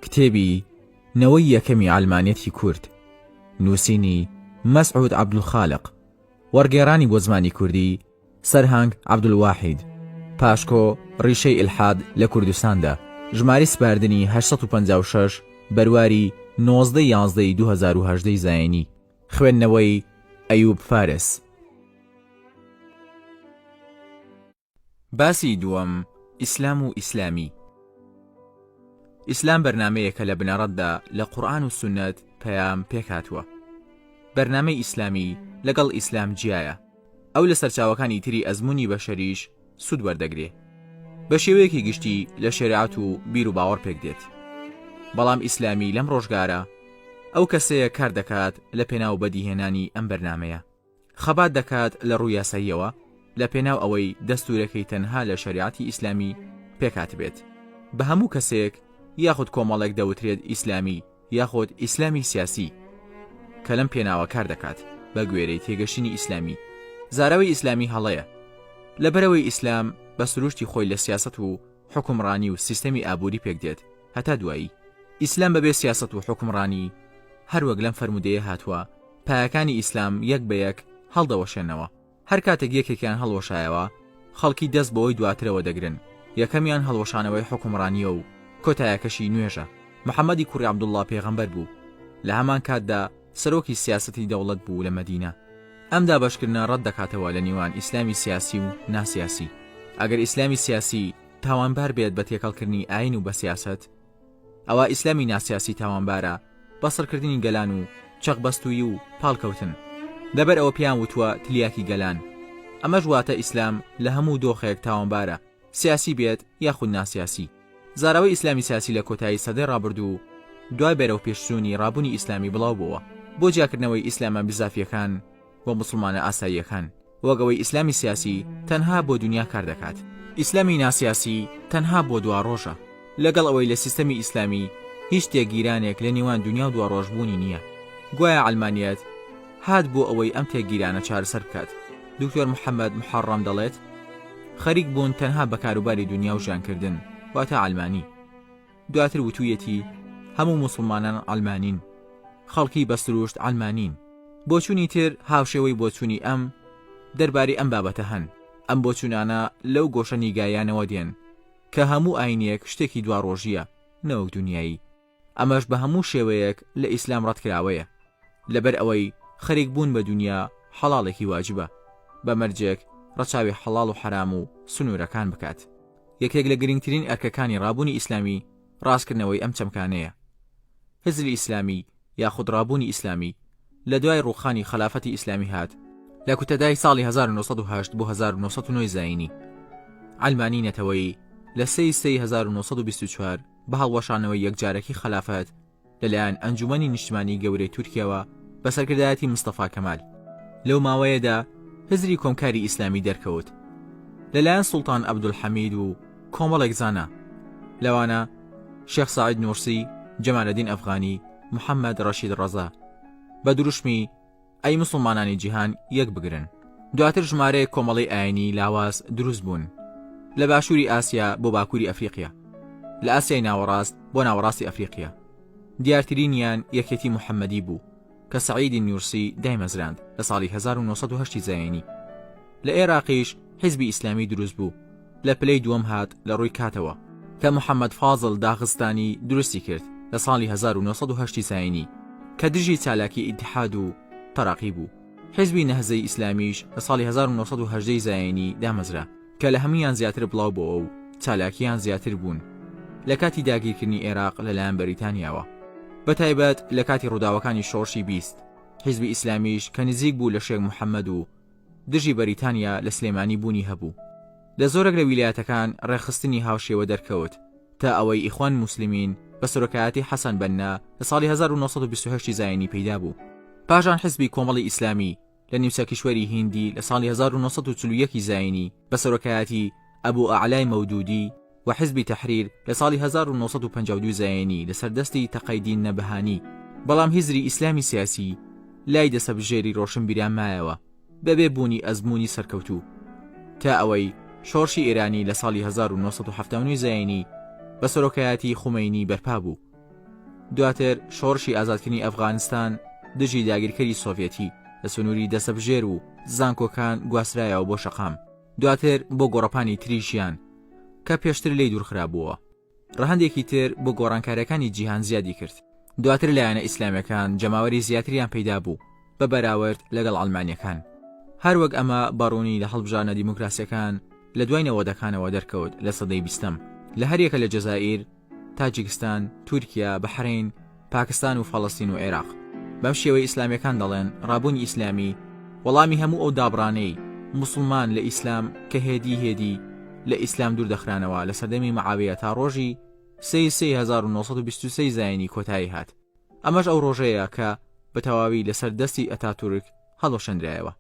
کتێبی نەوەی یەکەمی عەلمانیەتی کورد، نووسینی مەسعود عەبدولخالق، وەڕگێڕانی بۆ زمانی کوردی سەرهەنگ عەبدولواحید، پاشکۆ ڕیشەی ئیلحاد لە کوردستاندا، ژمارەی سپاردنی 856، بەرواری 19 یانزدە ی 2018 ی زایینی، خوێندنەوەی ئەیوب فارس. باسی دووەم، ئیسلام و ئیسلامی. ئیسلام بەرنامەیەکە لە بنەڕەتدا لە قورئان و سوننەت، پەیام، پێکهاتووە. بەرنامەی ئیسلامی لەگەڵ ئیسلام جیایە. ئەو لە سەرچاوەکانی تری ئەزموونی بەشەریش سوود وەردەگرێ. بە شێوەیەکی گشتی لە شەریعەت و بیروباوەڕ پێکدێت. بەڵام ئیسلامی لەم ڕۆژگارە ئەو کەسەیە کار دەکات لە پێناو بەدیهێنانی ئەم بەرنامەیە. خەبات دەکات لە ڕووی یاساییەوە لە پێناو ئەوەی دەستوورەکەی تەنها لە شەریعەتی ئیسلامی پێکهاتبێت. بە هەموو کەسێک یاخود کۆمەڵێک دەوترێت ئیسلامی یاخود ئیسلامی سیاسی کە لەم پێناوە کار دەکات بە گوێرەی تێگەشتنی ئیسلامی. زاراوەی ئیسلامی هەڵەیە لەبەرئەوەی ئیسلام بە سروشتی خۆی لە سیاسەت و حوکمڕانی و سیستەمی ئابووری پێکدێت هەتا دوایی. ئیسلام بەبێ سیاسەت و حوکمڕانی هەروەک لەم فەرموودەیە هاتووە پایەکانی ئیسلام یەک بە یەک هەڵدەوەشێنەوە، هەر کاتێک یەکێکیان هەڵوەشایەوە خەڵکی دەست بەوەی دواترەوە دەگرن، یەکەمیان هەڵوەشانەوەی حوکمڕانییە و کۆتایەکەشی نوێژە. محەمەدی کوڕی عەبدوڵڵا پێغەمبەر بوو، لە هەمان کاتدا سەرۆکی سیاسەتی دەوڵەت بوو لە مەدینە. ئەم دابەشکردنە ڕەت دەکاتەوە لە نێوان ئیسلامی سیاسی و ناسیاسی. ئەگەر ئیسلامی سیاسی تاوانبار بێت بە تێکەڵکردنی ئایین و بە سیاسەت، ئەوا ئیسلامی ناسیاسی تاوانبارە بە سڕکردنی گەلان و چەقبەستوویی و پاڵکەوتن. لەبەر ئەوە پێیان وتووە تلیاکی گەلان. ئەمەش واتە ئیسلام لە هەموو دۆخێک تاوانبارە، سیاسی بێت یاخود ناسیاسی. زاراوەی ئیسلامی سیاسی لە کۆتایی سەدەی ڕابردوو دوای بەرەوپێشچوونی ڕابوونی ئیسلامی بڵاو بۆوە بۆ جیاکردنەوەی ئیسلامە بزافییەکان و موسڵمانە ئاساییەکان. وەک ئەوەی ئیسلامی سیاسی تەنها بۆ دونیا کار دەکات. ئیسلامی ناسیاسی تەنها بۆ دواڕۆژە، لەگەڵ ئەوەی لە سیستەمی ئیسلامی هیچ تێکگیرانێک لە نێوان دونیا و دواڕۆژ بوونی نییە. گوایە عەلمانیەت هات بۆ ئەوەی ئەم تێکگیرانە چارەسەر بکات. دکتۆر محەمەد موحەڕەم دەڵێت، خەریک بوون تەنها بە کاروباری دونیا و ژیانکردن، واتە عەلمانی. دواتر وتوویەتی هەموو موسڵمانان عەلمانین، خەڵکی بە سروشت عەلمانین. بۆچوونی تر هاوشێوەی بۆچوونی ئەم دەربارەی ئەم بابەتە هەن، ئەم بۆچوونانە لەو گۆشە نیگایانەوە دێن کە هەموو ئاینێک شتێکی دواڕۆژییە نەوەک دونیایی، ئەمەش بە هەموو شێوەیەک لە ئیسلام ڕەتکراوەیە، لەبەر ئەوەی خەریک بوون بە دونیا حەڵاڵێکی واجبە، بە مەرجێک ڕەچاوی حەڵاڵ و حەرام و سنوورەکان بکات. یەکێک لە گرنگترین ئەرکەکانی ڕابوونی ئیسلامی ڕاستکردنەوەی ئەم چەمکانەیە. هزری ئیسلامی یاخود ڕابوونی ئیسلامی لە دوای ڕووخانی خەلافەتی ئیسلامی هات لە کوتەدای ساڵی 1970 بۆ 1909 زایینی. عەلمانی نەتەوەیی لە سێی سێی 1924 بە هەڵوەشانەوەی یەکجارەکی خەلافەت لەلایەن ئەنجومەنی نیشتمانی گەورەی تورکیاوە بە سەرکردایەتی مستەفا کەمال. لەو ماوەیەدا هزری کۆمکاری ئیسلامی دەرکەوت لەلایەن سوڵتان عەبدولحەمید و کۆمەڵێک زانا لەوانە شێخ سەعید نورسی، جەمالەدین ئەفغانی، محەممەد ڕەشید ڕەزا بە دروشمی ئەی موسڵمانانی جیهان یەک بگرن. دواتر ژمارەیەک کۆمەڵەی ئاینی لاواز دروست بوون لە باشووری ئاسیا بۆ باکووری ئەفریقیا، لە ئاسیای ناوەڕاست بۆ ناوەڕاستی ئەفریقیا. دیارترینیان یەکێتی محەممەدی بوو کە سەعیدی نورسی دایمەزراند لە ساڵی 1970 زایینی. لە ئێراقیش حیزبی ئیسلامی دروست بوو لە پلەی دووەم هات لە ڕووی کاتەوە کە محەممەد فازڵ داغستانی دروستی کرد لە ساڵی 1970 زایینی کە دژی چالاکی ئیتحاد و تەراقی بوو. حیزبی نەهزەی ئیسلامیش لە ساڵی 1918 زایینی دامەزرا کە لە هەموویان زیاتر بڵاو بۆوە و چالاکیان زیاتر بوون لە کاتی داگیرکردنی ئێراق لەلایەن بەریتانیاوە بە تایبەت لە کاتی ڕووداوەکانی شۆڕشی 20 حیزبی ئیسلامیش کە نزیک بوو لە شێخ محەممەد و دژی بەریتانیا لە سلێمانی بوونی هەبوو. لە زۆرێک لە ویلایەتەکان ڕێکخستنی هاوشێوە دەرکەوت تا ئەوەی ئیخوان موسلمین بە سەرۆکایەتی حەسەن بەننا لە ساڵی 1928 زایینی پەیدا بوو. پاشان حزبی کۆمەڵی ئیسلامی لە نیمچە کیشوەری هیندی لە ساڵی 1941 زایینی بە سەرۆکایەتی ئەبو ئەعلای مەودودی و حزبی تەحریر لە ساڵی 1952 زایینی لەسەر دەستی تەقەیدین نەبهانی، بەڵام هزری ئیسلامی سیاسی لای دەسەبژێری ڕۆشنبیران مایەوە بەبێ بوونی ئەزموونی سەرکەوتوو تا ئەوەی شۆڕشی ئێرانی لە ساڵی 1979 زایینی بە سەرۆکایەتی خومەینی بەرپا بوو. دواتر شۆڕشی ئازادکردنی ئەفغانستان دژی داگیرکەری سۆڤێتی لە سنووری دەسەبژێر و زانکۆکان گواسترایەوە بۆ شەقام، دواتر بۆ گۆڕەپانی تری ژیان کە پێشتر لێی دوورخرابووەوە. ڕەهەندێکی تر بۆ گۆڕانکاریەکانی جیهان زیادی کرد. دواتر لایەنە ئیسلامیەکان جەماوەری زیاتریان پەیدا بوو بە بەراورد لەگەڵ عەلمانیەکان. هەر وەک ئەمە بە ڕوونی لە هەڵبژاردنە دیموکراسیەکان لە دوای نەوەدەکانەوە دەرکەوت لە سەدەی بیستەم لە هەریەکە لە جەزائیر، تاجیکستان، تورکیا، بەحرەین، پاکستان و فەڵەستین و عێراق. بەم شێوەی ئیسلامیەکان دەڵێن ڕابوونی ئیسلامی وەڵامی هەموو ئەو دابڕانەی موسڵمان لە ئیسلام کە هێدی هێدی لە ئیسلام دوور دەخرانەوە لە سەردەمی معاویە تا ڕۆژی سێ سێ 1923 زایینی کۆتایی هات ئەمەش ئەو ڕۆژەیە کە بە تەواوی لەسەر دەستی ئەتاتورک هەڵوەشێندرایەوە.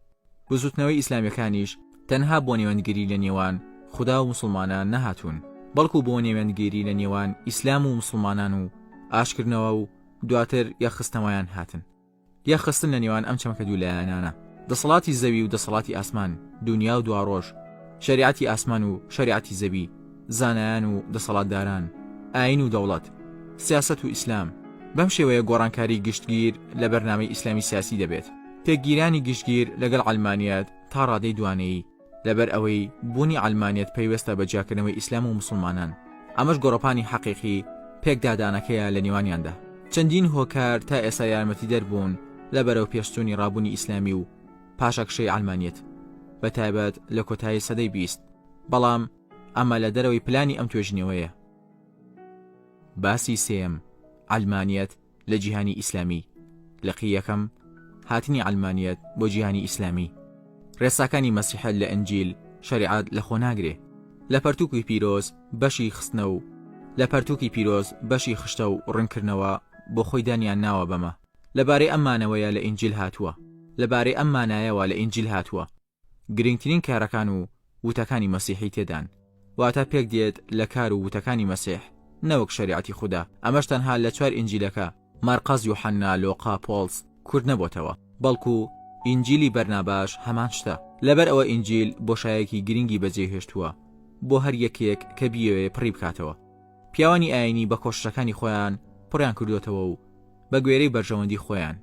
بزوتنەوەی ئیسلامیەکانیش تەنها بۆ نێوەندگیری لە نێوان خودا و موسڵمانان نەهاتوون، بەڵکو بۆ نێوەندگیری لە نێوان ئیسلام و موسڵمانان و ئاشتکردنەوە و دواتر یەکخستنەوەیان هاتن. یەکخستن لە نێوان ئەم چەمکە دوولایەنانە، دەسەڵاتی زەوی و دەسەڵاتی ئاسمان، دونیا و دواڕۆژ، شەریعەتی ئاسمان و شەریعەتی زەوی، زانایان و دەسەڵاتداران، ئایین و دەوڵەت، سیاسەت و ئیسلام، بەم شێوەیە گۆڕانکاری گشتگیر لە بەرنامەی ئیسلامی سیاسی دەبێت. تێکگیرانی گشتگیر لەگەڵ عەلمانیەت تا ڕادەی دوانەیی، لەبەر ئەوەی بوونی عەلمانیەت پەیوەستە بە جیاکردنەوەی ئیسلام و موسڵمانان، ئەمەش گۆڕەپانی حەقیقی پێکدادانەکەیە لە نێوانیاندا. چەندین هۆکار تا ئێستا یارمەتیدەر بوون لە بەرەوپێشچوونی ڕابوونی ئیسلامی و پاشەکشەی عەلمانیەت، بەتایبەت لە کۆتایی سەدەی 20، بەڵام ئەمە لە دەرەوەی پلانی ئەم توێژینەوەیە. باسی سێیەم، عەلمانیەت لە جیهانی ئیسلامی، لقی یەکەم، هاتنی عەلمانیەت بۆ جیهانی ئیسلامی. ڕێساکانی مەسیحەت لە ئنجیل شەریعەت لەخۆ ناگرێ. لە پەرتووکی پیرۆز بەشی خستنە و لە پەرتووکی پیرۆز بەشی خشتە و ڕوونکردنەوە بۆ خۆی دانیان ناوە بەمە. لەبارەی ئەم مانەوەیە لە ئینجیل هاتووە. لەبارەی ئەم مانایەوە لە ئینجیل هاتووە. گرنگترین کارەکان و وتەکانی مەسیحی تێدان، واتە پێک دێت لە کار و وتەکانی مەسیح نەوەک شەریعەتی خودا، ئەمەش تەنها لە چوار ئینجیلەکە، مارقەس یوحەننا لۆقا پۆڵس، کورت نەبۆتەوە، بەڵکو ئینجیلی بەرناباش هەمان شتە، لەبەر ئەوە ئینجیل بۆشایەکی گرنگی بەجێ هێشتووە بۆ هەر یەکێک کە بیەوێ پڕی بکاتەوە. پیاوانی ئایینی بە کۆششەکانی خۆیان پڕیان کردۆتەوە و بە گوێرەی بەرژەوەندی خۆیان.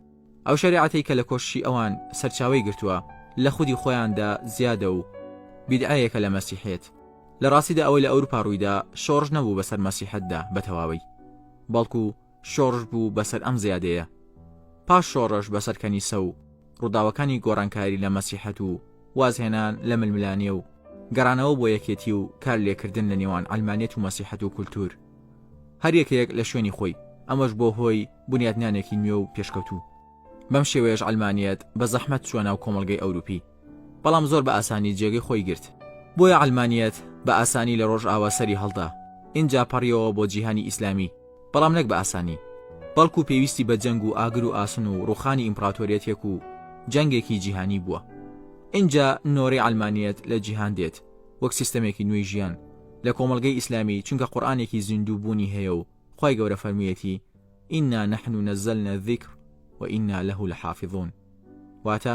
ئەو شەریعەتەی کە لە کۆششی ئەوان سەرچاوەی گرتووە لە خودی خۆیاندا زیادە و بیدعەیەکە لە مەسیحێت. لە ڕاستیدا ئەوەی لە ئەوروپا ڕوویدا شۆڕش نەبوو بەسەر مەسیحەتدا بە تەواوی، بەڵکو شۆڕش بوو بەسەر ئەم زیادەیە. پاش شۆڕش بەسەر کەنیسە و ڕووداوەکانی گۆڕانکاری لە مەسیحەت و وازهێنان لە ململانێ و گەڕانەوە بۆ یەکێتی و کارلێکردن لە نێوان عەلمانیەت و مەسیحەت و کولتوور هەر یەکێک لە شوێنی خۆی، ئەمەش بۆ هۆی بنیاتنانێکی نوێ و پێشکەوتوو. بەم شێوەیەش عەلمانیەت بە زەحمەت چووە ناو کۆمەڵگەی ئەوروپی، بەڵام زۆر بە ئاسانی جێگەی خۆی گرت. بۆیە عەلمانیەت بە ئاسانی لە ڕۆژئاوا سەری هەڵدا، ئینجا پەڕیەوە بۆ جیهانی ئیسلامی، بەڵام نەک بە ئاسانی، بەڵکو پێویستی بە جەنگ و ئاگر و ئاسن و ڕووخانی ئیمپڕاتۆریەتێک و جەنگێکی جیهانی بووە. ئینجا نۆرەی عەلمانیەت لە جیهان دێت وەک سیستەمێکی نوێی ژیان لە کۆمەڵگەی ئیسلامی چونکە قورئانێکی زیندوو بوونی هەیە و خوای گەورە فەرموویەتی انا نحن نزلنا الذکر و انا له لحافظون واتە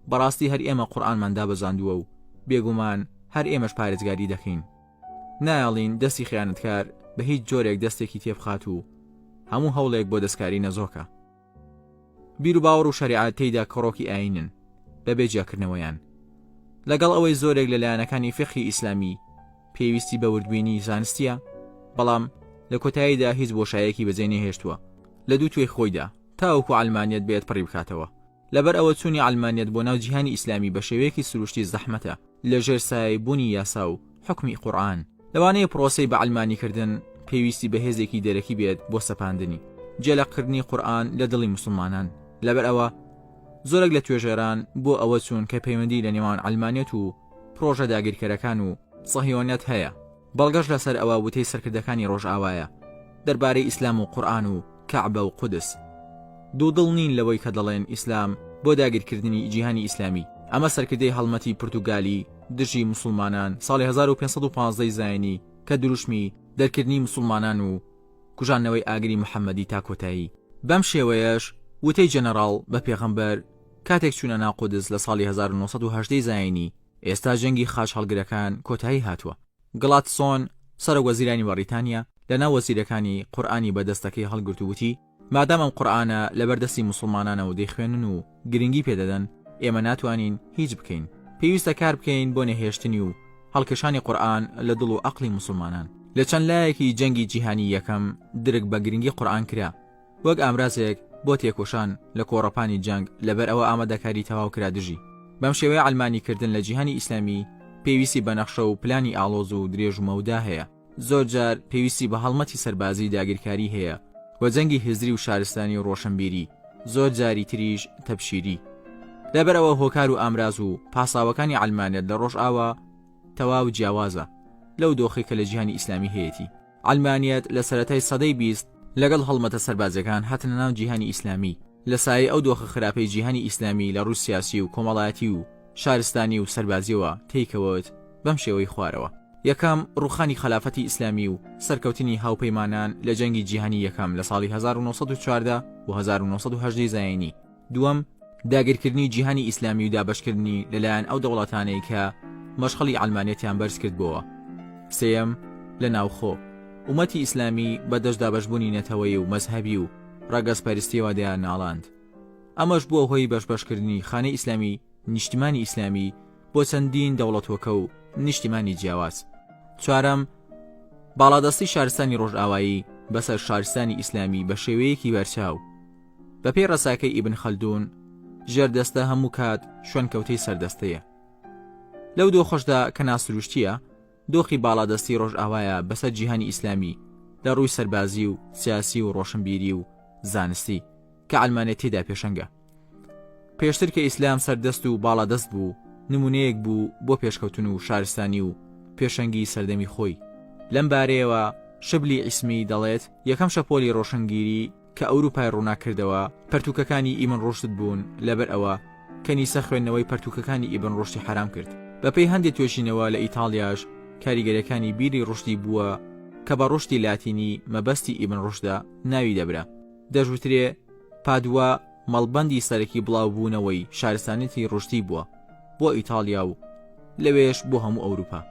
بەڕاستی هەر ئێمە قورئانمان دابەزاندووە و بێگومان هەر ئێمەش پارێزگاری دەکەین. نایەڵین دەستی خیانەتکار بە هیچ جۆرێک دەستێکی تێبخات و هەموو هەوڵێک بۆ دەستکاری نەزۆکە. بیروباوەڕ و شەریعەت تێیدا کڕۆکی ئایینن بەبێ جیاکردنەوەیان. لەگەڵ ئەوەی زۆرێک لە لایەنەکانی فیقهی ئیسلامی پێویستی بە وردبینی زانستییە، بەڵام لە کۆتاییدا هیچ بۆشایەکی بەجێ نەهێشتووە لە دوو توێی خۆیدا تاوەکو عەلمانیەت بێت پڕی بکاتەوە. لەبەر ئەوە چوونی عەلمانیەت بۆ ناو جیهانی ئیسلامی بە شێوەیەکی سروشتی زەحمەتە لە ژێر سایەی بوونی یاسا و حوکمی قورئان. لەوانەیە پرۆسەی بە عەلمانیکردن پێویستی بە هێزێکی دەرەکی بێت بۆ سەپاندنی جێلەقکردنی قورئان لە دڵی موسڵمانان. لەبەر ئەوە زۆرێک لە توێژەران بۆ ئەوە چوون کە پەیوەندی لە نێوان عەلمانیەت و پرۆژە داگیرکەرەکان و سەهیۆنیەت هەیە. بەڵگەش لەسەر ئەوە وتەی سەرکردەکانی ڕۆژئاوایە دەربارەی ئیسلام و قورئان و کەعبە و قودس. دوودڵ نین لەوەی کە دەڵێن ئیسلام بۆ داگیرکردنی جیهانی ئیسلامی، ئەمە سەرکردەی هەڵمەتی پورتوگالی دژی موسوڵمانان ساڵی 1515 زاینی کە دروشمی دەرکردنی موسوڵمانان و کوژاندنەوەی ئاگری محەمەدی تا کۆتایی. بەم شێوەیەش وتەی جەنەڕاڵ بە پێغەمبەر کاتێک چوونە ناو قودس لە ساڵی 1918 زاینی، ئێستا جەنگی خاچ هەڵگرەکان کۆتایی هاتووە. گڵادسۆن، سەرۆک وەزیرانی بەڕیتانیا، لەناو وەزیرەکانی، قورئانی بە دەستەکەی هەڵگرت و وتی. مادام ئەم قورئانە لەبەر دەستی موسڵمانانە و دەیخوێنن و گرنگی پێ دەدەن، ئێمە ناتوانین هیچ بکەین. پێویستە کار بکەین بۆ نەهێشتنی و هەڵکێشانی قورئان لە دڵ و ئەقڵی موسڵمانان. لە چەند لایەکی جەنگی جیهانی یەکەم درک بە گرنگی قورئان کرا وەک ئامرازێک بۆ تێکۆشان لە کۆڕەپانی جەنگ، لەبەر ئەوە ئامادەکاری تەواو کرا دژی. بەم شێوەیە عەلمانی کردن لە جیهانی ئیسلامی پێویستی بە نەخشە و پلانی ئاڵۆز و درێژ و مەودا هەیە. زۆر جار پێویستی بە هەڵمەتی سەربازی داگیرکاری هەیە و جەنگی هزری و شارستانی و ڕۆشنبیری، زۆر جاری تریش تەبشیری. لەبەر ئەوە هۆکار و ئامراز و پاساوەکانی عەلمانیەت لە ڕۆژئاوا تەواو جیاوازە لەو دۆخەی کە لە جیهانی ئیسلامی هەیەتی. عەلمانیەت لە سەرەتای سەدەی 20 لەگەڵ هەڵمەتە سەربازیەکان هاتنە ناو جیهانی ئیسلامی، لە سایەی ئەو دۆخە خراپەی جیهانی ئیسلامی لە ڕووی سیاسی و کۆمەڵایەتی و شارستانی و سەربازیەوە تێیکەوت بەم شێوەی خوارەوە. یەکەم، ڕووخانی خەلافەتی ئیسلامی و سەرکەوتنی هاوپەیمانان لە جەنگی جیهانی یەکەم لە ساڵی 1914 و 1918 زایینی. دووەم، داگیرکردنی جیهانی ئیسلامی و دابەشکردنی لەلایەن ئەو دەوڵەتانەی کە مەشخەڵی عەلمانیەتیان بەرزکردبۆوە. سێیەم، لە ناوخۆ، ئومەتی ئیسلامی بە دەست دابەشبوونی نەتەوەیی و مەزهەبی و ڕەگەزپەرستیەوە دەیانناڵاند. ئەمەش بووە هۆی بەشبەشکردنی خانەی ئیسلامی نیشتیمانی ئیسلامی بۆ چەندین دەوڵەتۆکە و نیشتیمانی جیاواز. چوارەم، باڵادەستی شارستانی ڕۆژئاوایی بەسەر شارستانی ئیسلامی بە شێوەیەکی بەرچاو. بەپێی ڕەساکەی ئیبن خەلدون، ژێردەستە هەموو کات شوێنکەوتەی سەردەستەیە. لەو دۆخەشدا کە ناسروشتییە، دۆخی باڵادەستی ڕۆژئاوایە بەسەر جیهانی ئیسلامی لە ڕووی سەربازی و سیاسی و ڕۆشنبیری و زانستی کە عەلمانیەت تێدا پێشەنگە. پێشتر کە ئیسلام سەردەست و باڵادەست بوو، نموونەیەک بوو بۆ پێشکەوتن و شارستانی و پێشەنگی سەردەمی خۆی. لەم بارەیەوە شبلی عیسمی دەڵێت، یەکەم شەپۆلی ڕۆشنگیری کە ئەوروپای ڕووناک کردەوە، پەرتووکەکانی ئیبن ڕوشد بوون، لەبەر ئەوە کەنیسە خوێندنەوەی پەرتووکەکانی ئیبن ڕوشدی حەرام کرد. بەپێی هەندێ توێژینەوە لە ئیتاڵیاش کاریگەریەکانی بیری ڕوشدی بووە کە بە ڕوشدی لاتینی مەبەستی ئیبن ڕوشدە ناوی دەبرا. دەشوترێ پادوا مەڵبەندی سەرەکی بڵاوبوونەوەی شارستانیەتی ڕوشدی بووە بۆ ئیتاڵیا و لەوێش بۆ هەموو ئەوروپا.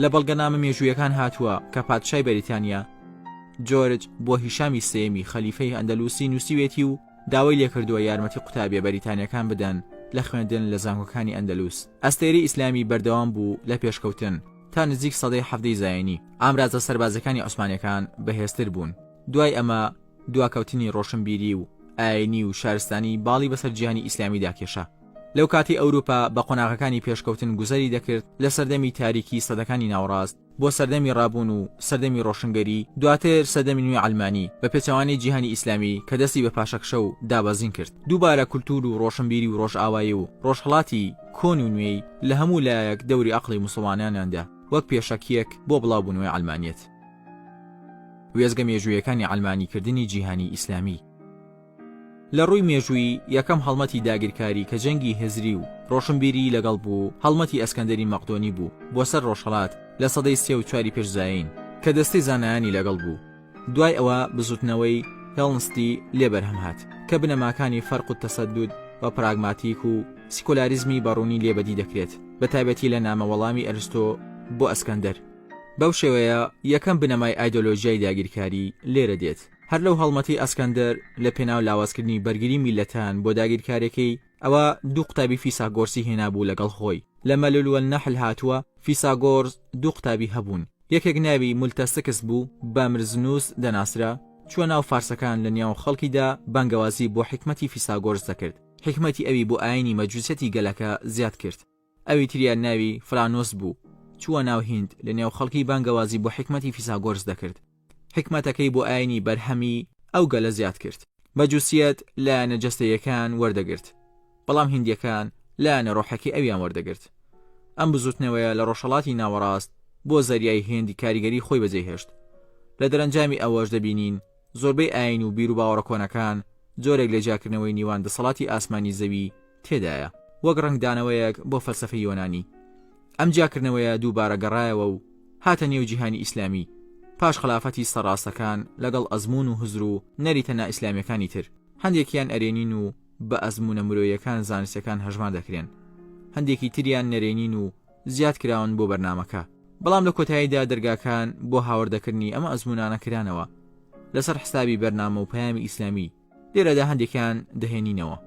لە بەڵگەنامە مێژوویەکان هاتووە کە پادشای بەریتانیا جۆرج بۆ هیشامی سێیەمی خەلیفەی ئەندەلوسی نووسیوێتی و داوای لێکردووە یارمەتی قوتابیە بەریتانیەکان بدەن لە خوێندن لە زانکۆکانی ئەندەلوس. ئەستێرەی ئیسلامی بەردەوام بوو لە پێشکەوتن تا نزیک سەدەی حەڤدەی زایینی. ئامرازە سەربازیەکانی عوسمانیەکان بەهێزتر بوون. دوای ئەمە دواکەوتنی ڕۆشنبیری و ئایینی و شارستانی باڵی بەسەر جیهانی ئیسلامیدا کێشا. لەو کاتەی ئەوروپا بە قۆناغەکانی پێشکەوتن گوزەری دەکرد لە سەردەمی تاریکی سەدەکانی ناوەڕاست بۆ سەردەمی ڕابوون و سەردەمی ڕۆشنگەری، دواتر سەردەمی نوێی عەلمانی، بە پێچەوانەی جیهانی ئیسلامی کە دەستی بە پاشەکشە و دابەزین کرد. دووبارە کولتوور و ڕۆشنبیری و ڕۆژئاوایی و ڕۆژهەڵاتی کۆن و نوێی لە هەموو لایەک دەوری عەقڵی موسڵمانانیان دا وەک پێشەکییەک بۆ بڵاوبوونەوەی عەلمانیەت. وێستگە مێژوویەکانی عەلمانیکردنی جیهانی ئیسلامی. لە ڕووی مێژوویی یەکەم هەڵمەتی داگیرکاری کە جەنگی هزری و ڕۆشنبیریی لەگەڵ بوو هەڵمەتی ئەسکەندەری مەقدۆنی بوو بۆ سەر ڕۆژهەڵات لە سەدەی سێ و چواری پێش زایین کە دەستەی زانایانی لەگەڵ بوو دوای ئەوە بزوتنەوەی هێڵنستی لێ بەرهەم هات کە بنەماکانی فەرق و تەسەدود و پراگماتیک و سیکۆلاریزمی بە ڕوونی لێ بەدی دەکرێت بە تایبەتی لە نامە وەڵامی ئەرستۆ بۆ ئەسکەندەر. بەو شێوەیە یەکەم بنەمای ئایدۆلۆژیای داگیرکاری لێرە دێت. هەر لەو هەڵمەتەی ئەسکەندەر لە پێناو لاوازکردنی بەرگری میللەتان بۆ داگیرکارێکەی، ئەوا دوو قوتابی فیساگۆرسی هێنابوو لەگەڵ خۆی. لە مەلول والنحل هاتووە، فیساگۆرس دوو قوتابی هەبوون، یەکێک ناوی مولتەسکس بوو، بە مرزنوس دەناسرا، چووە ناو فارسەکان لە نیاو خەڵکیدا بانگەوازی بۆ حیکمەتی فیساگۆرس دەکرد، حیکمەتی ئەوی بۆ ئایینی مەجوسیەتی گەلەکە زیاد کرد. ئەوی تریان ناوی فلانۆس بوو، چووە ناو هیند، لە نێو خەڵکی بانگەوازی بۆ حیکمەتی فیساگۆرس دەکرد. حیکمەتەکەی بۆ ئایینی بەرهەمی ئەو گەلە زیاد کرد. مەجوسییەت لایەنە جەستەییەکان وەردەگرت، بەڵام هیندییەکان لایەنە ڕۆحەکەی ئەویان وەردەگرت. ئەم بزووتنەوەیە لە ڕۆژهەڵاتی ناوەڕاست بۆ زەریای هیند کاریگەری خۆی بەجێ هێشت. لە دەرەنجامی ئەوەش دەبینین زۆربەی ئایین و بیروباوەڕە کۆنەکان جۆرێک لە جیاکردنەوەی نیوان دەسەڵاتی ئاسمانی زەوی تێدایە وەک ڕەنگدانەوەیەک بۆ فەلسەفەی یۆنانی. ئەم جیاکردنەوەیە دووبارە گەڕایەوە و هاتە نێو جیهانی ئیسلامی پاش خەلافەتی سەرڕاستەکان لەگەڵ ئەزموون و هزر و نەریتە نائیسلامیەکانی تر، هەندێکیان ئەرێنین و بە ئەزموونە مرۆیەکان زانستیەکان هەژمار دەکرێن، هەندێکی تریان نەرێنین و زیاد کراون بۆ بەرنامەکە. بەڵام لە کۆتاییدا دەرگاکان بۆ هاوردەکردنی ئەم ئەزموونانە کرانەوە لەسەر حسابی بەرنامە و پەیامی ئیسلامی. لێرەدا هەندێکیان دەهێنینەوە.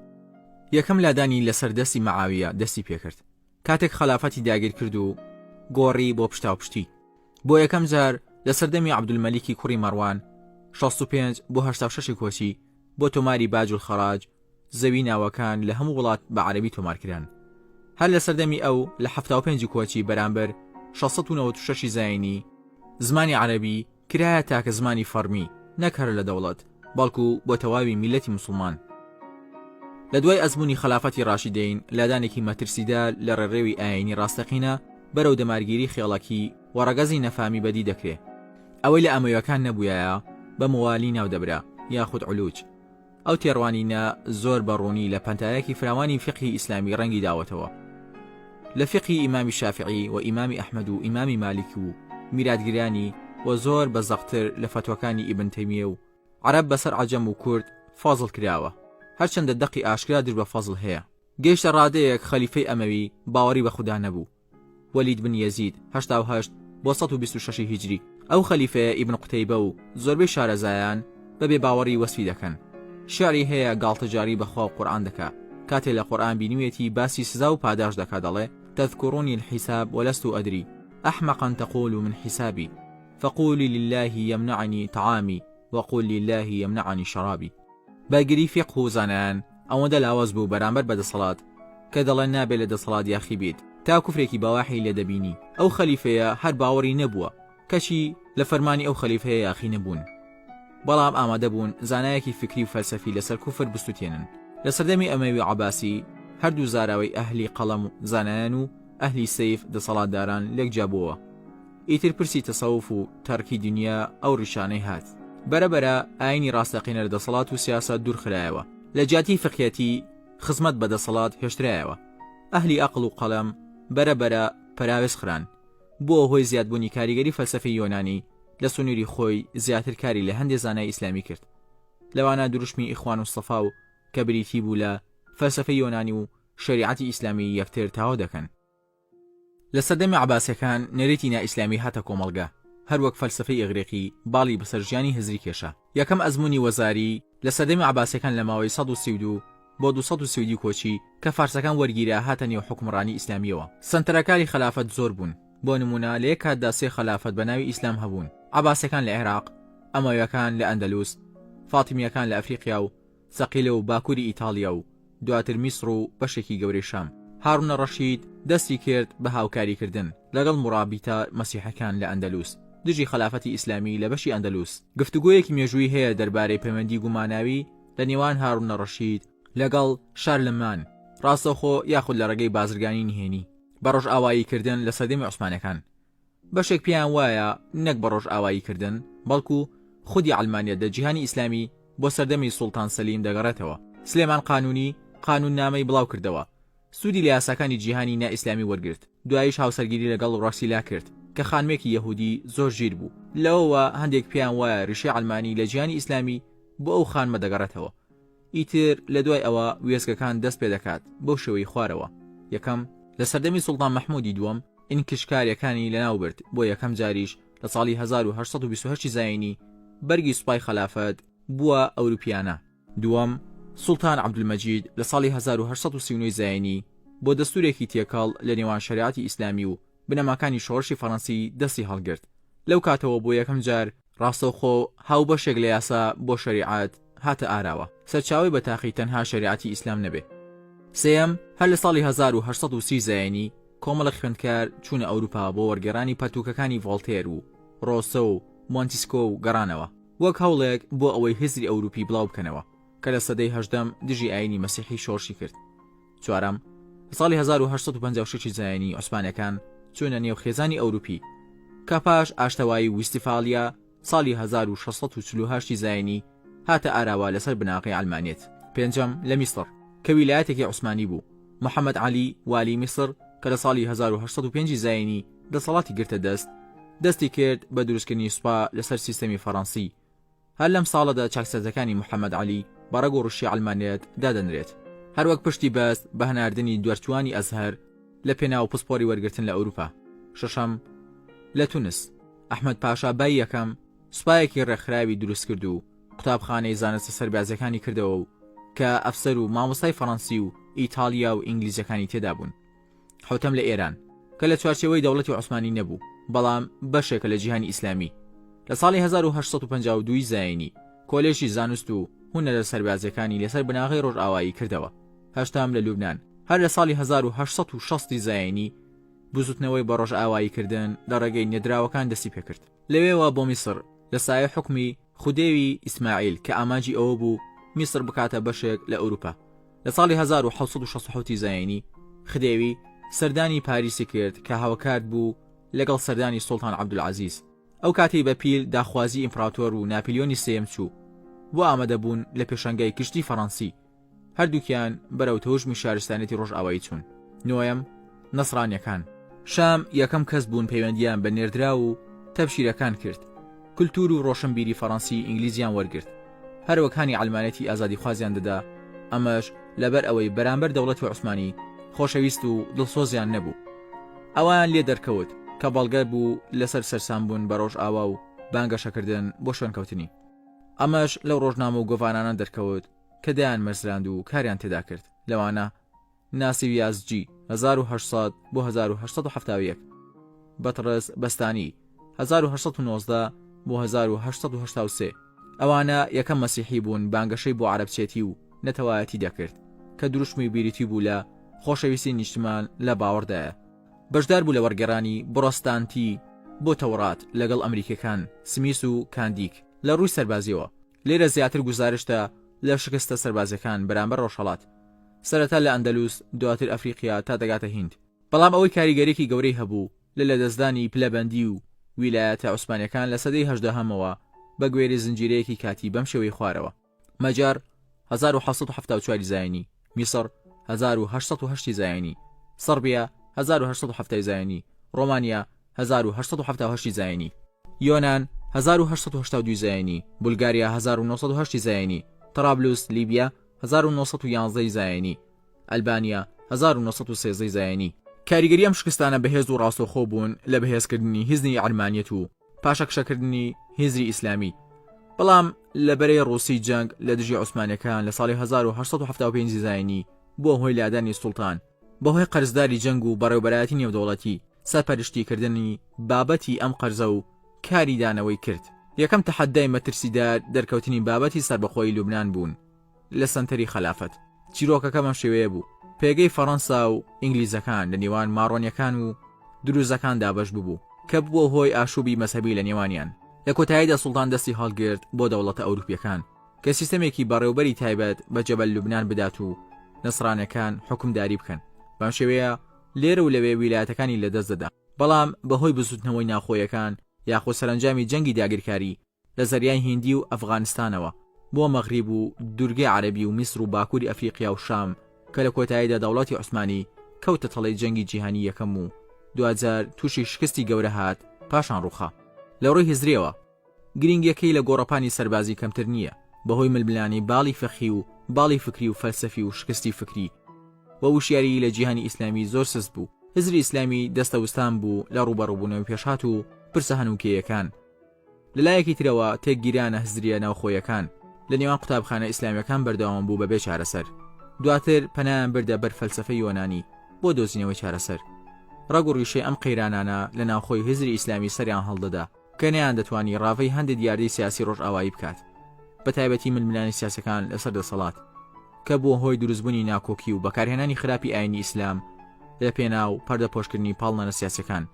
یەکەم لادانی لەسەر دەستی مەعاویە دەستی پێکرد کاتێک خەلافەتی داگیر کرد و گۆڕی بۆ پشتاوپشتی. بۆ یەکەم جار لە سەردەمی عەبدولمەلیکی کوڕی مەڕوان، 65 بۆ 86 کۆچی، بۆ تۆماری باج الخراج زەوی ناوەکان لە هەموو وڵات بە عەرەبی تۆمار کران. هەر لە سەردەمی ئەو لە 75 کۆچی بەرامبەر 696 زایینی، زمانی عەرەبی کرایە تاکە زمانی فەڕمی نەک هەر لە دەوڵەت بەڵکو بۆ تەواوی میللەتی موسڵمان. لە دوای ئەزموونی خەلافەتی ڕاشیدەین لادانێکی مەترسیدار لە ڕێڕەوی ئایینی ڕاستەقینە بەرەو دەمارگیری خێڵەکی و ڕەگەزی نەفامی بەدی دەکرێ. ئەوەی لە ئەمەویەکان نەبوویایە بە موالی ناو دەبرا یاخود علوج. ئەو تێڕوانینە زۆر بە ڕوونی لە پانتایەکی فراوانی فیقهی ئیسلامی ڕەنگی داوەتەوە. لە فیقهی ئیمامی شافعی و ئیمامی ئەحمەد و ئیمامی مالیک و میراتگرانی و زۆر بە زەقتر لە فەتواکانی ئیبن تەیمیە و عەرەب بەسەر عەجەم و کورد فەزڵ کراوە هەرچەندە دەقی ئاشکرا دژ بە فەزڵ هەیە. گەیشتە ڕادەیەک خەلیفەی ئەمەوی باوەڕی بە خودا نەبوو. وەلید بن یەزید، 88 بۆ 126 هیجری، ئەو خەلیفەیە ئیبن قوتەیبە و زۆربەی شارەزایان بە بێ باوەڕی وەسفی دەکەن. شیعری هەیە گاڵتەجاڕی بە خوا و قورئان دەکا، کاتێ لە قورئان بینیویەتی باسی سزا و پاداشت دەکا دەڵێ، تذکرونی الحساب ولست ادری احمقا تقول من حسابی فقولی للە یمنعنی طعامی وقل للە یمنعنی شرابی. بەرگری فیقه و زانایان ئەوەندە لاواز بوو بەرامبەر بە دەسەڵات کە دەڵێن نابێ لە دەسەڵات یاخی بیت تا کوفرێکی بەواحی لێ دەبینی ئەو خەلیفەیە هەر باوەڕی نەبووە کەچی لە فەرمانی ئەو خەلیفەیە یاخی نەبوون بەڵام ئامادە بوون زانایەکی فیکری و فەلسەفی لەسەر کوفر بسوتێنن لە سەردەمی ئەمەوی و عەباسی هەردوو زاراوەی ئەهلی قەڵەم و زانایان و ئەهلی سەیف دەسەڵاتداران لێک جیابۆوە ئیتر پرسی تەسەوف و تەڕکی دنیا ئەو ڕیشانەی هات. بەرە بەرە ئاینی ڕاستەقینە لە دەسەڵات و سیاسەت دوور خرایەوە. لە جیاتی فقیەتی خزمەت بە دەسەڵات هێشترایەوە. ئەهلی ئەقڵ و قەڵەم بەرە بەرە پەراوێز خران. بووە هۆی زیادبوونی کاریگەری فەلسەفەی یۆنانی لە سنووری خۆی زیاتر کاری لە هەندێ زانای ئیسلامی کرد. لەوانە دروشمی ئیخوان و سەفا و کە بریتی بوو لە فەلسەفەی یۆنانی و شەریعەتی ئیسلامی یەکتر تەواو دەکەن. لە سەردەمی عەباسیەکان نەریتی نائیسلامی هاتە کۆمەڵگە، هەروەک فەلسەفەی ئیغریقی باڵی بەسەر ژیانی هزری کێشا. یەکەم ئەزموونی وەزاری لە سەردەمی عەباسیەکان لە ماوەی 132 بۆ 232 کۆچی کە فارسەکان وەرگیرا هاتە نێو حوکمڕانی ئیسلامیەوە. سەنتەرەکانی خەلافەت زۆر بوون، بۆ نموونە لە یەک کاتدا سێ خەلافەت بە ناوی ئیسلام هەبوون، عەباسیەکان لە عێراق، ئەمەویەکان لە ئەندەلوس، فاتیمیەکان لە ئەفریقیا و سەقیلە و باکووری ئیتاڵیا و دواتر میسڕ و بەشێکی گەورەی شام. هاڕونە ڕەشید دەستی کرد بە هاوکاریکردن لەگەڵ موڕابیتە مەسیحەکان لە ئەندەلوس دژی خەلافەتی ئیسلامی لە بەشی ئەندەلوس. گفتوگۆیەکی مێژوویی هەیە دەربارەی پەیوەندی گوماناوی لە نێوان هاڕونە ڕەشید لەگەڵ شارلمان ڕاستەوخۆ یاخود لە ڕێگەی بازرگانی نهێنی بە ڕۆژئاواییکردن لە سەردەمی عوسمانەکان. بەشێک پێیان وایە نەک بە ڕۆژئاوایی کردن، بەڵکو خودی عەلمانیەت لە جیهانی ئیسلامی بۆ سەردەمی سوڵتان سەلیم دەگەڕێتەوە. سلێمان قانونی قانوننامەی بڵاو کردەوە، سوودی لە یاساکانی جیهانی نا ئیسلامی وەرگرت، دواییش هاوسەرگیری لەگەڵ ڕۆسیلا کرد کە خانمێکی یەهودی زۆر ژیر بوو، لەوەوە هەندێک پێیان وایە ڕیشەی عەلمانی لە جیهانی ئیسلامی بۆ ئەو خانمە دەگەڕێتەوە. ئیتر لە دوای ئەوە وێستگەکان دەست پێ دەکات بەو شێوەی خوارەوە، یەکەم، لە سەردەمی سوڵتان مەحمودی دووەم ئینکشکاریەکانی لەناو برد بۆ یەکەم جاریش لە ساڵی 1828 زایینی بەرگی سوپای خەلافەت بووە ئەوروپیانە. دووەم، سوڵتان عەبدولمەجید لە ساڵی 1839 زایینی بۆ دەستورێکی تێکەڵ لە نێوان شەریعەتی ئیسلامی و بنەماکانی شۆڕشی فەڕەنسی دەستی هەڵگرت لەو کاتەوە بۆ یەکەم جار ڕاستەوخۆ هاوبەشێک لە یاسا بۆ شەریعەت هاتە ئاراوە سەرچاوەی بە تاقی تەنها شەریعەتی ئیسلام نەبێ. سێیەم، هەر لە ساڵی 1830 زایینی کۆمەڵێک خوێندکار چوونە ئەوروپا بۆ وەرگێڕانی پەرتووکەکانی ڤۆڵتێر و ڕۆسۆ و مۆنتیسکۆ و گەڕانەوە وەک هەوڵێک بۆ ئەوەی هزری ئەوروپی بڵاو بکەنەوە کە لە سەدەی هەژدەم دژی ئایینی مەسیحی شۆڕشی کرد. چوارەم، لە ساڵی 1856 زایینی عوسمانەکان چوونە نێو خێزانی ئەوروپی کە پاش ئاشتەوایی ویستفالیا ساڵی 1648 زایینی هاتە ئاراوە لەسەر بناغەی عەلمانیەت. پێنجەم، لە میسڕ کە ویلایەتێکی عوسمانی بوو، محەمەد عەلی والی میسڕ کە لە ساڵی 1805 زایینی دەسەڵاتی گرتە دەست، دەستی کرد بە دروستکردنی سوپا لەسەر سیستەمی فەڕەنسی، هەر لەم ساڵەدا چاکسازەکانی محەمەد عەلی بە ڕەگ و ڕیشی عەلمانیەت دادەنرێت، هەروەک پشتی بەست بە هەناردنی دەرچووانی ئەزهەر لە پێناو پسپۆری وەرگرتن لە ئەوروپا. شەشەم، لە تونس، ئەحمەد پاشا بای یەکەم سوپایەکی ڕێکخراوی دروستکرد و. قوتابخانەی زانستە سەربازیەکانی کردەوە و کە ئەفسەر و مامۆستای فەڕەنسی و ئیتاڵیا و ئینگلیزەکانی تێدا بوون. حەوتەم لە ئێران کە لە چوارچێوەی دەوڵەتی عوسمانی نەبوو بەڵام بەشێکە لە جیهانی ئیسلامی لە ساڵی 1852 زایینی کۆلێژی زانست و هونەرە سەربازیەکانی لەسەر بناغەی ڕۆژئاوایی کردەوە. هەشتەم لە لوبنان هەر لە ساڵی 1860 زایینی بزوتنەوەی بە ڕۆژئاوایی کردن لە ڕێگەی نێدراوەکان دەستی پێکرد. لەوێوە بۆ میسڕ لە سایەی حوکمی خودێوی ئیسماعیل کە ئامانجی ئەوە بوو میسڕ بکاتە بەشێک لە ئەوروپا. لە ساڵی 1767 زایینی خدێوی سەردانی پاریسی کرد کە هاوکات بوو لەگەڵ سەردانی سوڵتان عەبدولعەزیز. ئەو کاتەی بە پیل داخوازی ئیمپڕاتۆر و ناپلیۆنی سێیەم چوو بۆ ئامادەبوون لە پێشانگای گشتی فەڕەنسی. هەردووکیان بەرەو تەوژمی شارستانیەتی ڕۆژئاوایی چوون. نۆیەم، نەسڕانیەکان. شام یەکەم کەس بوون پەیوەندیان بە نێردراو و تەبشیرەکان کرد، کولتوور و ڕۆشنبیری فەڕەنسی ئینگلیزیان وەرگرت، هەروەک هانی عەلمانیەتی ئازادیخوازیان دەدا، ئەمەش لەبەر ئەوەی بەرامبەر دەوڵەتی عوسمانی خۆشەویست و دڵسۆزیان نەبوو. ئەوەیان لێ دەرکەوت کە بەڵگە بوو لەسەر سەرسامبوون بە ڕۆژئاوا و بانگەشەکردن بۆ شوێنکەوتنی. ئەمەش لەو ڕۆژنامە و گۆڤارانە دەرکەوت کە دایانمەزراند و کاریان تێدا کرد، لەوانە، ناسیو یازجی، 1800 بۆ 1871، بەتڕس بەستانی، 1819 بۆ 1883. ئەوانە یەکەم مەسیحی بوون بانگەشەی بۆ عەرەبچێتی و نەتەوایەتی دەکرد، کە دروشمی بریتی بوو لە، خۆشەویستی نیشتمان لە باوەڕدایە. بەشدار بوو لە وەرگێڕانی بڕۆستانتی بۆ تەوڕات لەگەڵ ئەمریکیەکان سمیس و کاندیک لە ڕووی سەربازیەوە. لێرە زیاتر گوزارشتە لە شکستە سەربازیەکان بەرامبەر ڕۆژهەڵات، سەرەتا لە ئەندەلوس، دواتر ئەفریقیا تا دەگاتە هیند. بەڵام ئەوەی کاریگەریەکی گەورەی هەبوو لە لەدەستدانی پلەبەندی و ویلایەتە عوسمانیەکان لە سەدەی هەژدەهەمەوە بە گوێرەی زنجیرەیەکی کاتی بەم شێوەی خوارەوە. مەجەر، 1774 زایینی، میسڕ، 1808 زایینی، سڕبیا، 1870 زایینی، ڕۆمانیا، 1878 زایینی، یۆنان، 1882 زایینی، بولگاریا، 1908 زایینی، تەرابلوس، لیبیا، 1911 زایینی، ئەلبانیا، 1913 زایینی. کاریگەری ئەم شکستانە بەهێز و ڕاستەوخۆ بوون لە بەهێزکردنی هزری عەلمانیەت و پاشەکشەکردنی هزری ئیسلامی، بەڵام لە بەرەی ڕووسی جەنگ لە دژی عوسمانیەکان لە ساڵی 1875 زایینی بووە هۆی لادانی سوڵتان بەهۆی قەرزداری جەنگ و بەڕێوبەرایەتی نێودەوڵەتی سەرپەرشتیکردنی بابەتی ئەم قەرزە و کاری دانەوەی کرد. یەکەم تەحەدای مەترسیدار دەرکەوتنی بابەتی سەربەخۆیی لوبنان بوون لە سەنتەری خەلافەت. چیرۆکەکە بەم شێوەیە بوو، پێگەی فەڕەنسا و ئینگلیزەکان لە نێوان ماڕۆنیەکان و دروزەکان دابەش ببوو، کە بووە هۆی ئاشوبی مەزهەبی لە نێوانیان. لە کۆتاییدا سوڵتان دەستی هەڵگرت بۆ دەوڵەتە ئەوروپیەکان کە سیستەمێکی بەڕێوبەری تایبەت بە جەبەل لوبنان بدات و نەسڕانیەکان حوکمداری بکەن. بەم شێوەیە لێرە و لەوێ ویلایەتەکانی لەدەست دەدا. بەڵام بەهۆی بزوتنەوەی ناوخۆیەکان یاخود سەرەنجامی جەنگی داگیرکاری لە زەریای هیندی و ئەفغانستانەوە بۆ مەغریب و دورگەی عەرەبی و میسر و باکوری ئەفریقیا و شام کە لە کۆتاییدا دەوڵەتی عوسمانی کەوتە تەڵەی جەنگی جیهانی یەکەم و دواجار توشی شکستی گەورە هات پاشان ڕوخا. لە ڕووی هزریەوە گرینگیەکەی لە گۆڕەپانی سەربازی کەمتر نییە بەهۆی ململانێی باڵی فەقهی و باڵی فکری و فەلسەفی و شکستی فکری و وشیاریی لە جیهانی ئیسلامی زۆر سست بوو هزری ئیسلامی دەستەوستان بوو لە ڕووبەڕووبوونەوەی پێشهات و پرسە هەنووکەیەکان لە لایەکی ترەوە تێکگیرانە هزرییە ناوخۆیەکان لە نێوان قوتابخانە ئیسلامیەکان بەردەوام بوو بەبێ چارەسەر. دواتر پەنایان بردە بەر فەلسەفەی یۆنانی بۆ دۆزینەوەی چارەسەر. ڕەگ و ڕیشەی ئەم قەیرانانە لە ناوخۆی هزری ئیسلامی سەریان هەڵدەدا کە نەیاندەتوانی ڕاڤەی هەندێ دیاردەی سیاسی ڕۆژئاوایی بکات بە تایبەتی ململانێ سیاسەکان لەسەر دەسەڵات کە بووە هۆی دروستبوونی ناکۆکی و بەکارهێنانی خراپی ئاینی ئیسلام لە پێناو پەردەپۆشکردنی پاڵنەرە سیاسەکان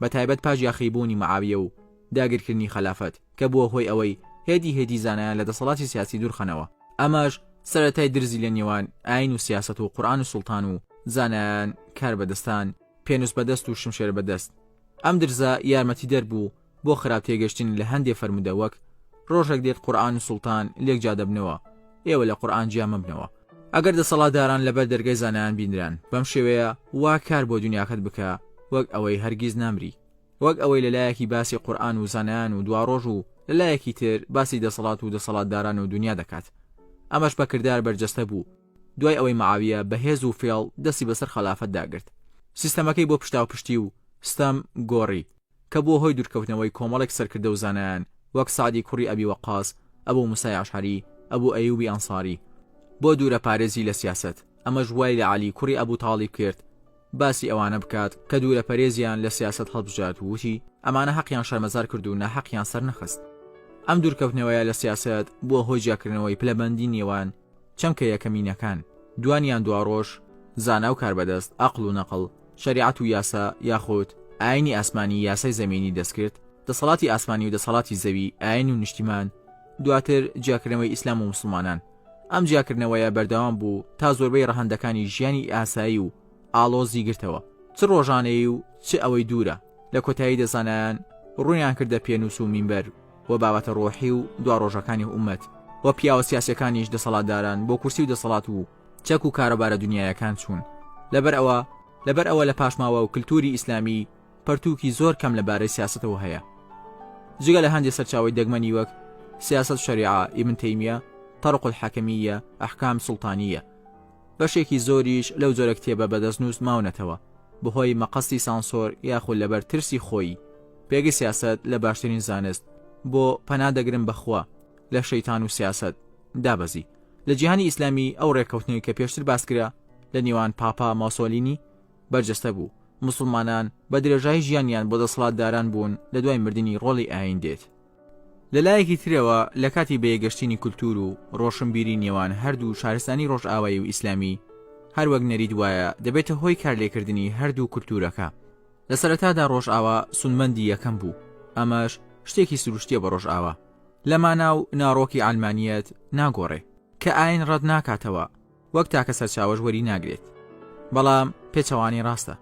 بە تایبەت پاش یاخیبوونی معاویە و داگیرکردنی خەلافەت کە بووە هۆی ئەوەی هێدی هێدی زانایان لە دەسەڵاتی سیاسی دوورخەنەوە، ئەمەش سەرەتای درزی لە نێوان ئاین و سیاسەت و قورئان و سوڵتان و زانایان، کاربەدەستان، پێنووس بەدەست و شمشێر بەدەست. ئەم درزە یارمەتیدەر بوو بۆ خراپ تێگەشتن لە هەندێ فەرموودە وەک، ڕۆژێک دێت قورئان و سوڵتان لێک جیا دەبنەوە، ئێوە لە قورئان جیا مەبنەوە. ئەگەر دەسەڵاتداران لەبەر دەرگای زانایان بینران بەم شێوەیە وا کار بۆ دونیاکەت بکە وەک ئەوەی هەرگیز نامری. وەک ئەوەی لە لایەکی باسی قورئان و زانایان و دواڕۆژ و لە لایەکی تر باسی دەسەڵات و دەسەڵاتداران و دونیا دەکات. ئەمەش بە کردار بەرجەستە بوو دوای ئەوەی معاویە بە هێز و فێڵ دەستی بەسەر خەلافەتدا گرت. سیستەمەکەی بۆ پشتاوپشتی و ستەم گۆڕی کە بووە هۆی دوورکەوتنەوەی کۆمەڵێک سەرکردە و زانایان وەک سەعدی کوڕی ئەبی وەقاس. ئەبو موسای ئەشعەری، ئەبو ئەیوبی ئەنساری، بۆ دوورە پارێزی لە سیاسەت، ئەمەش وای لە عەلی کوڕی ئەبو تاڵیب کرد باسی ئەوانە بکات کە دوورە پەرێزیان لە سیاسەت هەڵبژارد و وتی، ئەمانە حەقیان شەرمەزار کرد و ناحەقیان سەرنەخست. ئەم دوورکەوتنەوەیە لە سیاسەت بووە هۆی جیاکردنەوەی پلەبەندی نێوان چەمکە یەکەمینەکان، دوان یان دواڕۆژ، زانا و کاربەدەست، ئەقڵ و نەقڵ، شەریعەت و یاسا یاخود ئاینی ئاسمانی یاسای زەمینی دەستکرد، دەسەڵاتی ئاسمانی و دەسەڵاتی زەوی، ئاین و نیشتیمان، دواتر جیاکردنەوەی ئیسلام و موسڵمانان. ئەم جیاکردنەوەیە بەردەوام بوو تا زۆربەی ڕەهەندەکانی ژیانی ئاسایی و ئاڵۆزی گرتەوە، چ ڕۆژانەیی و چ ئەوەی دوورە. لە کۆتاییدا زانایان ڕوویان کردە پێنووس و مینبەر و بابەتە ڕۆحی و دواڕۆژەکانی ئوممەت و پیاوە سیاسیەکانیش دەسەڵاتداران بۆ کورسی و دەسەڵات و چەک و کاروبارە دونیایەکان چوون لەبەر ئەوە لەبەر ئەوە لە پاشماوە و کلتوری ئیسلامی پەرتووکی زۆر کەم لە بارەی سیاسەتەوە هەیە جگە لە هەندێ سەرچاوەی دەگمەنی وەک سیاسەت شەریعە ئیبن تەیمیە طرق الحکمیە احکام سوڵتانیە بەشێکی زۆریش لەو جۆرە کتێبە بە دەستنووس ماونەتەوە بەهۆی مەقەستی سانسۆر یاخود لەبەر ترسی خۆی پێگەی سیاسەت لە باشترین زانست بۆ پەنا دەگرم بەخوا لە شەیتان و سیاسەت دابەزی لە جیهانی ئیسلامی ئەو ڕێککەوتنەی کە پێشتر باسکرا لە نێوان پاپا مۆسۆلینی بەرجەستە بوو موسڵمانان بە درێژایی ژیانیان بۆ دەسەڵاتداران بوون لە دوای مردنی ڕۆڵی ئایین دێت. لە لایەکی ترەوە لە کاتی بەیەکگەشتنی کولتوور و ڕۆشنبیری نێوان هەردوو شارستانی ڕۆژئاوایی و ئیسلامی هەر وەک نەریت وایە دەبێتە هۆی کارلێکردنی هەردوو کولتوورەکە. لە سەرەتادا ڕۆژئاوا سوودمەندی یەکەم بوو ئەمەش شتێکی سروشتیە بە ڕۆژئاوا لە مانا و ناڕۆکی عەلمانیەت ناگۆڕێ کە ئاین ڕەت ناکاتەوە وەک تاکە سەرچاوەش وەری ناگرێت بەڵام پێچەوانەی ڕاستە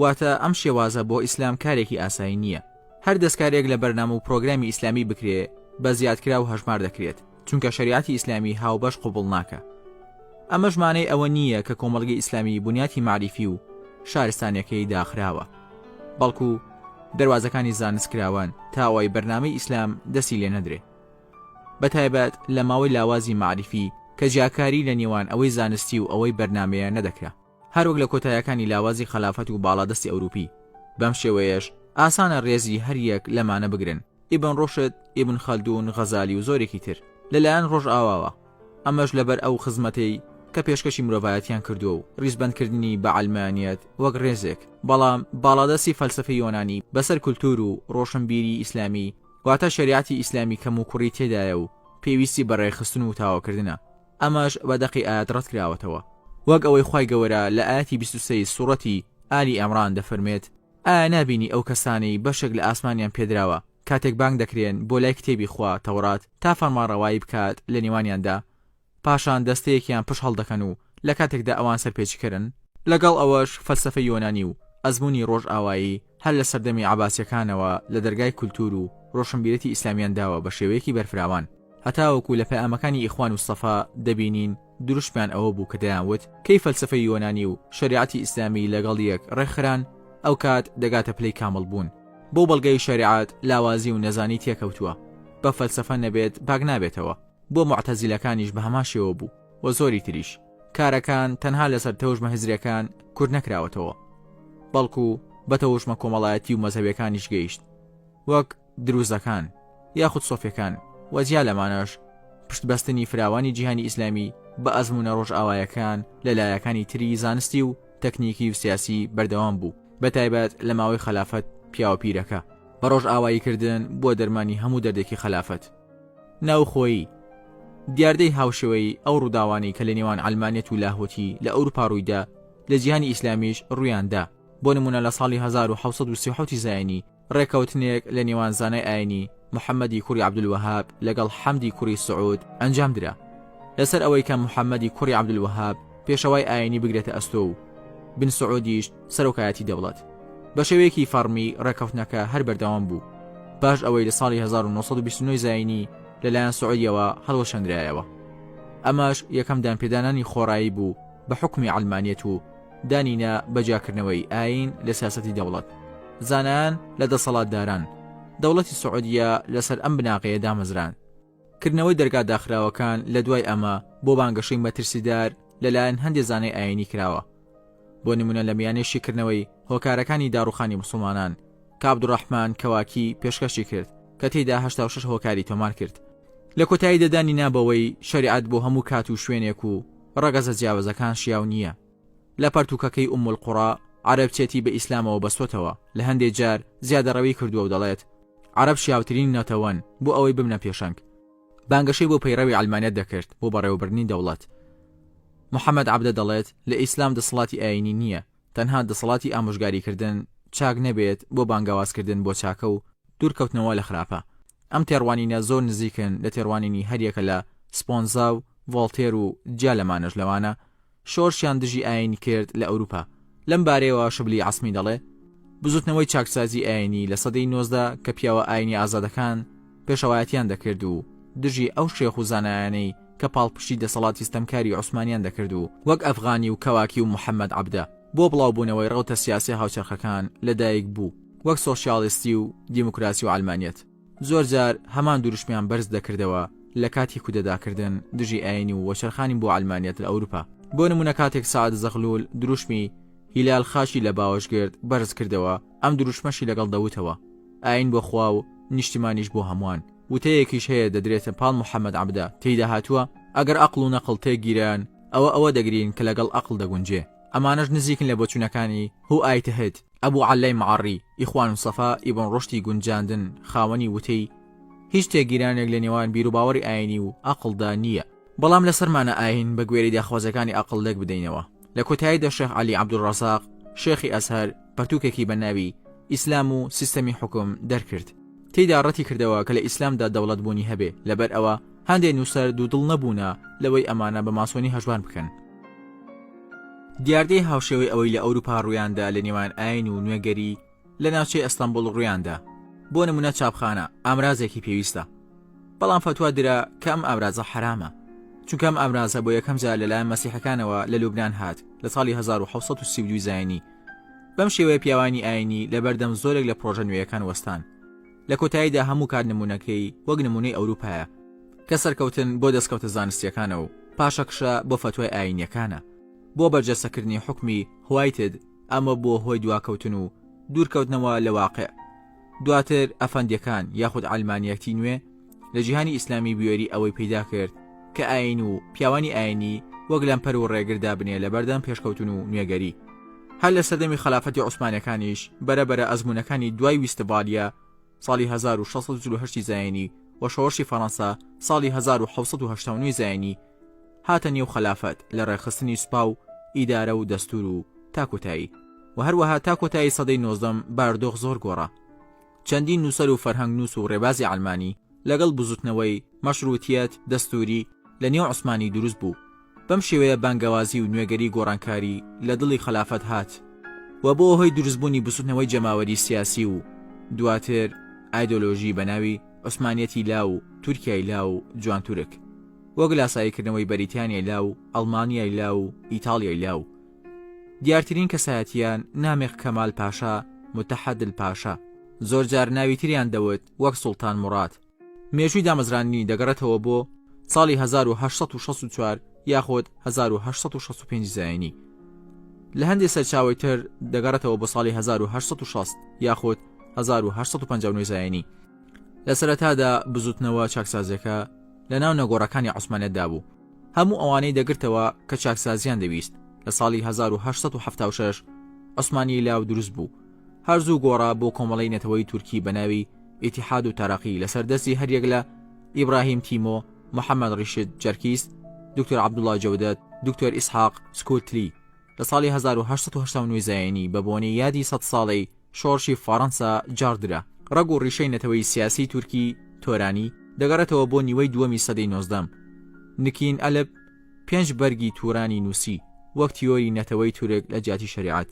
واتە ئەم شێوازە بۆ ئیسلام کارێکی ئاسایی نییە هەر دەستکارێک لە بەرنامە و پرۆگرامی ئیسلامی بکرێ بە زیادکراو هەژمار دەکرێت چونکە شەریعەتی ئیسلامی هاوبەش قبوڵ ناکە ئەمەش مانای ئەوە نییە کە کۆمەڵگەی ئیسلامی بنیاتی مەعریفی و شارستانیەکەی داخراوە بەڵکو دەروازەکانی زانست کراوەن تا ئەوەی بەرنامەی ئیسلام دەستی لێ نەدرێ بەتایبەت لە ماوەی لاوازی مەعریفی کە جیاکاری لە نێوان ئەوەی زانستی و ئەوەی بەرنامەیە نەدەکرا هەروەک لە کۆتایەکانی لاوازی خەلافەت و باڵادەستی ئەوروپی بەم شێوەیەش ئاسانە ڕێزی هەریەک لەمانە بگرن ئیبن ڕوشد، ئیبن خەلدون، غەزالی و زۆرێکی تر لەلایەن ڕۆژئاواوە، ئەمەش لەبەر ئەو خزمەتەی کە پێشکەشی مرۆڤایەتیان کردووە و ڕیزبەندکردنی بە عەلمانیەت وەک ڕێزێک، بەڵام باڵادەستی فەلسەفەی یۆنانی بەسەر کولتوور و ڕۆشنبیری ئیسلامی واتە شەریعەتی ئیسلامی کەموکوڕی تێدایە و پێویستی بە ڕێکخستن و تەواوکردنە، ئەمەش بە دەقی ئایەت ڕەتکراوەتەوە وەک ئەوەی خوای گەوەرە لە ئایەتی 23 سوڕەتی ئالی عمران دەفەرموێت، ئایا نابینی ئەو کەسانەی بەشێک لە ئاسمانیان پێدراوە کاتێک بانگ دەکرێن بۆ لای کتێبی خوا، تەورات، تا فەرمانڕەوایی بکات لە نێوانیاندا پاشان دەستەیەکیان پشت هەڵدەکەن و لە کاتێکدا ئەوان سەرپێچیکەرن؟ لەگەڵ ئەوەش فەلسەفەی یۆنانی و ئەزموونی ڕۆژئاوایی هەر لە سەردەمی عەباسیەکانەوە لە دەرگای کولتوور و ڕۆشنبیرێتی ئیسلامیان داوە بە شێوەیەکی بەرفراوان هەتاوەکو لە پەیامەکانی ئیخوان و سەفا دەبینین دروشمیان ئەوە بوو کە دەیان وت کەی فەلسەفەی یۆنانی و شەریعەتی ئیسلامی لەگەڵ یەک ڕێکخران ئەوکات دەگاتە پلەی کامڵ بوون بۆ بەڵگەی شەریعەت لاوازی و نەزانی تێکەوتووە بە فەلسەفە نەبێت پاک نابێتەوە بۆ موعتەزیلەکانیش بە هەمان شێوە بوو و زۆری تریش کارەکان تەنها لەسەر تەوژمە هزریەکان کورت نەکراوەتەوە بەڵکو بە تەوژمە کۆمەڵایەتی و مەزهەبیەکانیش گەیشت وەک دروزەکان یاخود سۆفیەکان و جیا لەمانەش پشتبەستنی فراوانی جیهانی ئیسلامی بە ئەزموونە ڕۆژئاوایەکان لە لایەکانی تری زانستی و تەکنیکی و سیاسی بەردەوام بوو بە تایبەت لە ماوەی خەلافەت پیاوە پیرەکە بە ڕۆژئاواییکردن بووە دەرمانی هەموو دەردێکی خەلافەت. ناوخۆیی، دیاردەی هاوشێوەی ئەو ڕووداوانەی کە لە نێوان عەلمانیەت و لاهوتی لە ئەوروپا ڕوویدا لە جیهانی ئیسلامیش ڕوویان دا بۆ نموونە لە ساڵی 1737 زایینی ڕێکەوتنێک لە نێوان زانای ئاینی محەممەدی کوڕی عەبدولوەهاب لەگەڵ حەمدی کوڕی سعود ئەنجام درا لەسەر ئەوەی کە محەممەدی کوڕی عەبدولوەهاب پێشەوای ئاینی بگرێتە ئەستۆ و بن سعودیش سەرۆکایەتی دەوڵەت بە شێوەیەکی فەڕمی ڕێکەوتنەکە هەر بەردەوام بوو پاش ئەوەی لە ساڵی 1929 زایینی لەلایەن سعودیەوە هەڵوەشەندرایەوە ئەمەش یەکەم دانپێدانانی خۆڕایی بوو بە حوکمی عەلمانیەت و دانی نا بە جیاکردنەوەی ئایین لە سیاسەتی دەوڵەت زانایان لە دەسەڵاتداران دەوڵەتی سعودیە لەسەر ئەم بناغەیە دامەزران کردنەوەی دەرگا داخراوەکان لە دوای ئەمە بۆ بانگەشەی مەترسیدار لەلایەن هەندێ زانای ئایینی کراوە بۆ نمونە لە میانەی شیکردنەوەی هۆکارەکانی داڕوخانی موسڵمانان کە عەبدولڕەحمان کەواکی پێشکەشی کرد کە تێیدا 86 هۆکاری تۆمار کرد. لە کۆتاییدا دانی نا بەوەی شەریعەت بۆ هەموو کات و شوێنێک و ڕەگەزە جیاوازەکان شیاو نییە. لە پەرتووکەکەی ئوم القڕا عەرەبچێتی بە ئیسلامەوە بەستۆتەوە، لە هەندێ جار زیادەڕەوی کردووە و دەڵێت، عەرەب شیاوترین نەتەوەن بۆ ئەوەی ببنە پێشەنگ. بانگەشەی بۆ پەیڕەوی عەلمانیەت دەکرد بۆ بەڕێوەبردنی دەوڵەت. محەمەد عەبدە دەڵێت، لە ئیسلام دەسەڵاتی ئایینی نییە، تەنها دەسەڵاتی ئامۆژگاریکردن چاک نەبێت بۆ بانگەوازکردن بۆ چاکە و دوورکەوتنەوە لە خراپە. ئەم تێڕوانینە زۆر نزیکن لە تێڕوانینی هەریەکە لە سپۆنزا و ڤۆڵتێر و جیا لەمانەش لەوانە شۆرشیان دژی ئایین کرد لە ئەوروپا. لەم بارەیەوە شبلی عەسمی دەڵێ، بزوتنەوەی چاکسازی ئایینی لە سەدەی 19 کە پیاوە ئایینی ئازادەکان پێشەوایەتیان دەکرد و دژی ئەو شێخ و زانایانەی کە پاڵپشتی دەسەڵاتی ستەمکاری عوسمانیان دەکرد و وەک ئەفغانی و کەواکی و محەمەد عەبدە بۆ بڵاوبوونەوەی ڕەوتە سیاسیە هاوچەرخەکان لەدایک بوو وەک سۆشیالیستی و دیموکراسی و عەلمانیەت. زۆر جار هەمان دروشمیان بەرز دەکردەوە لە کاتی کودەتاکردن دژی ئاینی و وەچەرخانی بۆ عەلمانیەت لە ئەوروپا. بۆ نمونە کاتێک سەعد زەغلول دروشمی، هیلال خاچی لە باوەش گرت، بەرز کردەوە، ئەم دروشمەشی لەگەڵ دەوتەوە، ئاین بۆ خوا و نیشتیمانیش بۆ هەموان. وتەیەکیش هەیە دەدرێتە پاڵ محەمەد عەبدە تێیدا هاتووە، ئەگەر ئەقڵ و نەقڵ تێک گیران ئەوە ئەوە دەگرین کە لەگەڵ ئەقڵ دەگونجێ. ئەمانەش نزیکن لە بۆچوونەکانی، هو ئایتهد، ئەبو عەلای معەڕی، ئیخوان و سەفا، ئیبن ڕوشدی گونجاندن، خاوەنی وتەی، هیچ تێکگیرانێک لە نێوان بیروباوەڕی ئایینی و ئەقڵدا نییە، بەڵام لەسەرمانە ئایین بە گوێرەی داخوازیەکانی ئەقڵ لێک بدەینەوە. لە کۆتاییدا شێخ عەلی عەبدولڕەزاق، شێخی ئەزهەر، پەرتووکێکی بە ناوی، ئیسلام و سیستەمی حوکم، دەرکرد. تێیدا ڕەتی کردەوە کە لە ئیسلامدا دەوڵەت بوونی هەبێ، لەبەر ئەوە هەندێ نووسەر دوودڵ نەبوونە لەوەی ئەمانە بە ماسۆنی هەژمار بکەن. دیاردەی هاوشێوەی ئەوەی لە ئەوروپا ڕوویاندا لە نێوان ئاین و نوێگەری لە ناوچەی ئەستەنبوڵ ڕوویاندا. بۆ نمونە چاپخانە ئامرازێکی پێویستە. بەڵام فەتوا درا کە ئەم ئامرازە حەرامە. چونکە ئەم ئامرازە بۆ یەکەم جار لەلایەن مەسیحەکانەوە لە لوبنان هات لە ساڵی 1732 زاینی. بەم شێوەیە پیاوانی ئاینی لەبەردەم زۆرێک لە پڕۆژە نوێیەکان وەستان. لە کۆتاییدا هەموو کات نمونەکەی وەک نمونەی ئەوروپایە. کە سەرکەوتن بۆ دەستکەوتە زانستییەکانە و پاشەکشە بۆ فەتوای ئایینییەکانە بۆ بەرجەستەکردنی حوکمی هوایتد، ئەمە بووە هۆی دواکەوتن و دوورکەوتنەوە لە واقع. دواتر ئەفەندییەکان یاخود عەلمانییەتی نوێ لە جیهانی ئیسلامی بوێری ئەوەی پەیدا کرد کە ئایین و پیاوانی ئایینی وەک لەمپەر و ڕێگر دابنێ لەبەردەم پێشکەوتن و نوێگەری. هەر لە سەردەمی خەلافەتی عوسمانییەکانیش بەرە بەرە ئەزموونەکانی دوای ویستڤالیا ساڵی 1648 زایینی و شۆڕشی فەڕەنسا ساڵی 1789 زایینی هاتە نێو خەلافەت لە ڕێکخستنی سوپا و ئیدارە و دەستور و تا کۆتایی و هەروەها تا کۆتایی سەدەی نۆزدەم باردۆخ زۆر گۆڕا چەندین نووسەر و فەرهەنگنووس و ڕێبازی عەلمانی لەگەڵ بزوتنەوەی مەشروتیەت دەستوری لە نێو عوسمانی دروست بوو بەم شێوەیە بانگەوازی و نوێگەری گۆڕانکاری لە دڵی خەلافەت هات و بۆ هۆی دروستبوونی بزوتنەوەی جەماوەری سیاسی و دواتر ئایدۆلۆژی بە ناوی عوسمانیەتی لاو و تورکیای لاو و جوان تورک وەک لاساییکردنەوەی بەریتانیای لاو و ئەڵمانیای لاو و ئیتاڵیای لاو دیارترین کەسایەتیان نامیق کەمال پاشا متحدل پاشا زۆرجار ناوی تریان دەوت وەک سوڵتان موڕاد مێژووی دامەزراندنی دەگەڕێتەوە بۆ ساڵی 1864 یاخود 1865 زایینی. لە هەندێک سەرچاوەی تر دەگەڕێتەوە بۆ ساڵی 1860 یاخود 1859 زایینی. لە سەرەتادا بزوتنەوە چاکسازیەکە لە ناو نەگۆڕەکانی عوسمانیەتدا بوو. هەموو ئەوانەی دەگرتەوە کە چاکسازیان دەویست. لە ساڵی 1876 عوسمانی لاو دروست بوو. هەر زوو گۆڕا بۆ کۆمەڵەی نەتەوەی تورکی بە ناوی ئیتیحاد و تەرەقی لەسەر دەستی هەریەک لە ئیبراهیم تیمۆ، محەمەد ڕیشد جەرکیس، دکتۆر عەبدوڵا جەودەت، دکتۆر ئیسحاق سکورتلی لە ساڵی 1889 زایینی بە بۆنەی یادی سەد ساڵەی شۆڕشی فەڕەنسا جاڕدرا. ڕەگ و ڕیشەی نەتەوەی سیاسی تورکی، تۆرانی، دەگەڕێتەوە بۆ نیوەی دووەمی سەدەی نۆزدەم. نکین ئەلب پێنج بەرگی تورانی نووسی وەک تیۆری نەتەوەی تورک لە جیاتی شەریعەت.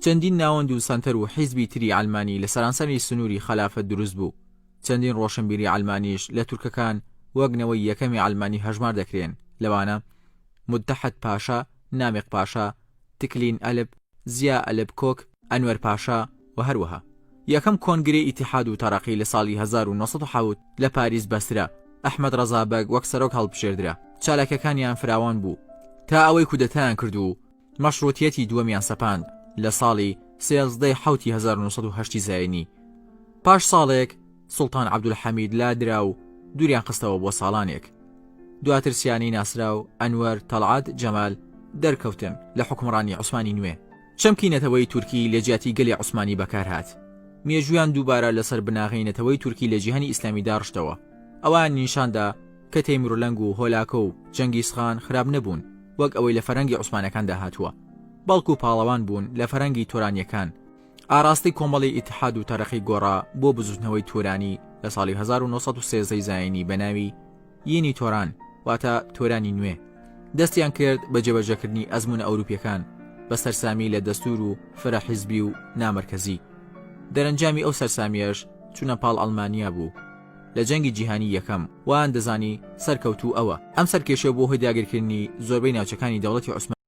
چەندین ناوەند و سەنتەر و حیزبی تری عەلمانی لە سەرانسەری سنووری خەلافەت دروست بوو. چەندین ڕۆشنبیری عەلمانیش لە تورکەکان وەک نەوەی یەکەمی عەلمانی هەژمار دەکرێن، لەوانە، مدحەت پاشا، نامیق پاشا، تکلین ئەلب، زیا ئەلب کۆک، ئەنوەر پاشا و هەروەها. یەکەم کۆنگرەی ئیتیحاد و تەرەقی لە ساڵی 1907 لە پاریس بەسترا، ئەحمەد ڕەزا بەگ وەک سەرۆک هەڵبژێردرا. چالاکیەکانیان فراوان بوو تا ئەوەی کودەتایان کرد و مەشروتیەتی دووەمیان سەپاند لە ساڵی 13 ی حەوتی 1908 زایینی. پاش ساڵێک سوڵتان عەبدولحەمید لادرا و دووریان خستەوە بۆ ساڵانێک. دواتر سیانەی ناسراو ئەنوەر تەڵعەت جەمال دەرکەوتن لە حوکمڕانی عوسمانی نوێ. چەمکی نەتەوەی تورکی لە جیاتی گەلی عوسمانی بەکارهات. مێژوویان دووبارە لەسەر بناغەی نەتەوەی تورکی لە جیهانی ئیسلامی داڕشتەوە. ئەوایان نیشاندا کە تەیمورلەنگ و هۆلاکۆ و جەنگیزخان خراپ نەبوون وەک ئەوەی لە فەرهەنگی عوسمانەکاندا هاتووە، بەڵکو پاڵەوان بوون لە فەرهەنگی تۆرانییەکان. ئاراستەی کۆمەڵی ئیتحاد و تەرەقی گۆڕا بۆ بزوتنەوەی تورانی لە ساڵی 1913 زایینی بە ناوی یینی تۆران واتە تۆرانی نوێ دەستیان کرد بە جێبەجێکردنی ئەزموونە ئەوروپیەکان بە سەرسامی لە دەستور و فرە حیزبی و نامەرکەزی دەرەنجامی ئەو سەرسامیەش چونە پاڵ ئەڵمانیا بوو لە جەنگی جیهانی یەکەم وایان دەزانی سەرکەوتوو ئەوە ئەم سەرکێشیە بووە هۆی داگیرکردنی زۆربەی ناوچەکانی دەوڵەتی عوسمانی.